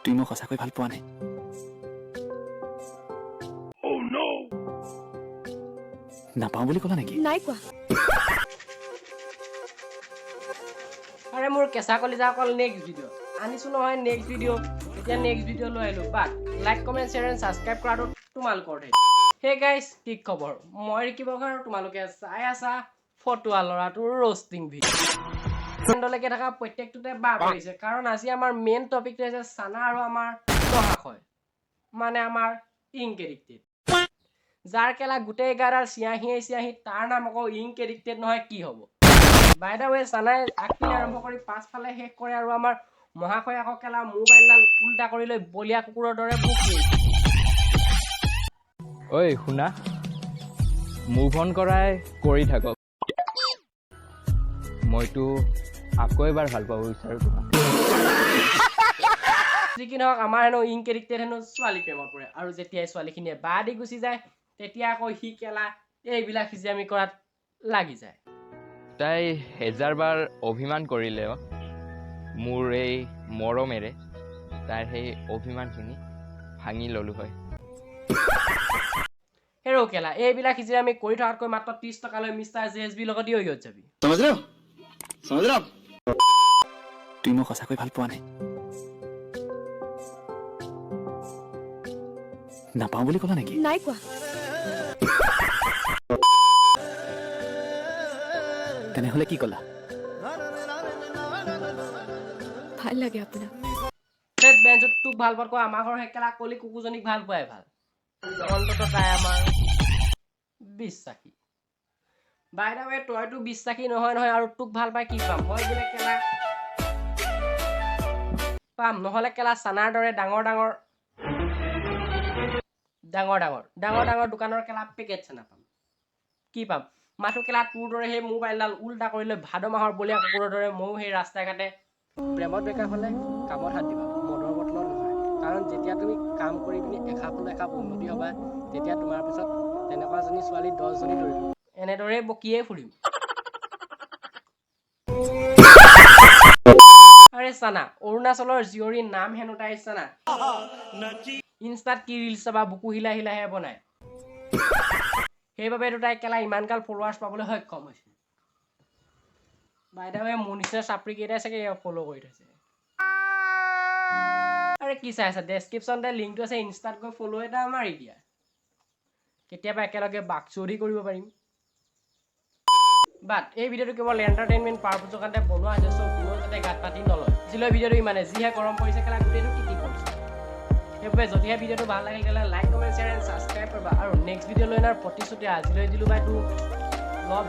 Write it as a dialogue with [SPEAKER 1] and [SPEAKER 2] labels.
[SPEAKER 1] তুমি মোক সঁচাকৈ ভাল পোৱা নাই? নাপাওঁ বুলি ক'লা নেকি?
[SPEAKER 2] নাই কোৱা।
[SPEAKER 3] আৰে মোৰ কেঁচা কলিজা অকল, নেক্সট ভিডিঅ' আনিছোঁ নহয়, নেক্সট ভিডিঅ' এতিয়া নেক্সট ভিডিঅ' লৈ আহিলোঁ। But like, comment, share and subscribe কৰাটো তোমালোকৰ। হে গাইজ, কি খবৰ? মই ৰিকি বৰগাঁও আৰু তোমালোকে চাই আছা ফটুৱা ল'ৰাটোৰ ৰ'ষ্টিং ভিডিঅ'। ফ্ৰেণ্ডলৈকে থকা প্ৰত্যেকটোতে বা পৰিছে, কাৰণ আজি আমাৰ মেইন টপিকটো হৈছে চানা আৰু আমাৰ মহাশয়, মানে আমাৰ ইংক এডিক্টেড, যাৰ কেলা গোটেই গাডাল চিয়াঁহীয়ে চিয়াঁহী। তাৰ নাম আকৌ ইংক এডিক্টেড নহয়, কি হ'ব? বাই the ৱে, চানাই আগপিনে আৰম্ভ কৰি পাছফালে শেষ কৰে আৰু আমাৰ মহাশয় আকৌ কেলা মোবাইলডাল উল্টা কৰি লৈ বলীয়া কুকুৰৰ দৰে ভুকি।
[SPEAKER 4] ঐ শুনা, মুভ অন কৰাই কৰি থাকক, মইতো আকৌ এবাৰ ভাল পাব বিচাৰোঁ তোমাক।
[SPEAKER 3] যি কি নহওক, আমাৰ হেনো ইংক এডিক্টেড হেনো ছোৱালী প্ৰেমত পৰে আৰু যেতিয়াই ছোৱালীখিনিয়ে বা দি গুচি যায়, তেতিয়া আকৌ সি কেলা এইবিলাক সিজিয়ামি কৰাত লাগি যায়।
[SPEAKER 4] তাই হেজাৰবাৰ অভিমান কৰিলেও মোৰ এই মৰমেৰে তাইৰ সেই অভিমানখিনি ভাঙি ল'লোঁ হয়।
[SPEAKER 3] হেৰৌ কেলা, এইবিলাক সিজিয়ামি কৰি থকাতকৈ মাত্ৰ 30 টকা লৈ মিষ্টাৰ জে এছ বিৰ লগত ইয়ত যাবি।
[SPEAKER 1] समझ रहे हो? समझ रहे हो आप? তুমি মোক সঁচাকৈ ভাল পোৱা নাই? নাপাওঁ বুলি ক'লা নেকি?
[SPEAKER 2] নাই কোৱা।
[SPEAKER 1] তেনেহ'লে কি ক'লা?
[SPEAKER 2] ভাল লাগে আপোনাক।
[SPEAKER 3] থেত বেঞ্চত, তোক ভাল পোৱাতকৈ আমাৰ ঘৰৰ সেই কেলা কলি কুকুৰজনীক ভাল পোৱাই ভাল। অন্ততঃ তাই আমাৰ বিশ্বাসী। বাই the ৱে, তইতো বিশ্বাসী নহয় নহয় আৰু তোক ভাল পাই কি পাম? হয় বোলে কেলা পাম, নহ'লে কেলা চানাৰ দৰে ডাঙৰ ডাঙৰ ডাঙৰ ডাঙৰ ডাঙৰ ডাঙৰ দোকানৰ কেলা পেকেট চানা পাম। কি পাম? মাথো কেলা তোৰ দৰে সেই মোবাইলডাল উল্টা কৰি লৈ ভাদ মাহৰ বলীয়া কুকুৰৰ দৰে ময়ো সেই ৰাস্তাই ঘাটে। প্ৰেমত ব্ৰেকআপ হ'লে কামত হাত দিবা, মদৰ বটলত নহয়। কাৰণ যেতিয়া তুমি কাম কৰি পিনি এখাপ হ'লেও এখাপ উন্নতি হ'বা, তেতিয়া তোমাৰ পিছত তেনেকুৱা এজনী ছোৱালী 10জনী দৌৰিব। এনেদৰেই বকিয়ে ফুৰিম। আৰে চানা, অৰুণাচলৰ জীয়ৰীৰ নাম হেনো তাইৰ চানা। ইনষ্টাত কি ৰিলচ চাবা, বুকু হিলাই হিলাইহে বনায়। সেইবাবেতো তাই কেলা ইমান কাল ফলোৱাৰ্ছ পাবলৈ সক্ষম হৈছে। বাই the ৱে, মোৰ নিচিনা চাপৰি কেইটাই চাগে ফ'ল' কৰি থৈছে। আৰে কি চাই আছা? ডেছক্ৰিপশ্যনতে লিংকটো আছে, ইনষ্টাত গৈ ফ'ল' এটা মাৰি দিয়া। কেতিয়াবা একেলগে বাকচৰি কৰিব পাৰিম। বাট এই ভিডিঅ'টো কেৱল এণ্টাৰটেইনমেণ্ট পাৰ্পজৰ কাৰণে বনোৱা হৈছে, চ' কোনেও যাতে গাত পাতি নলয়। আজিলৈ ভিডিঅ'টো ইমানে। যিহে গৰম পৰিছে কেলা, গোটেইটো তিতি পৰিছে। সেইবাবে যদিহে ভিডিঅ'টো ভাল লাগিল, তেতিয়াহ'লে like, comment, share and subscribe কৰিবা আৰু নেক্সট ভিডিঅ' লৈ অনাৰ প্ৰতিশ্ৰুতি আজিলৈ দিলোঁ। বাই, টু লভ।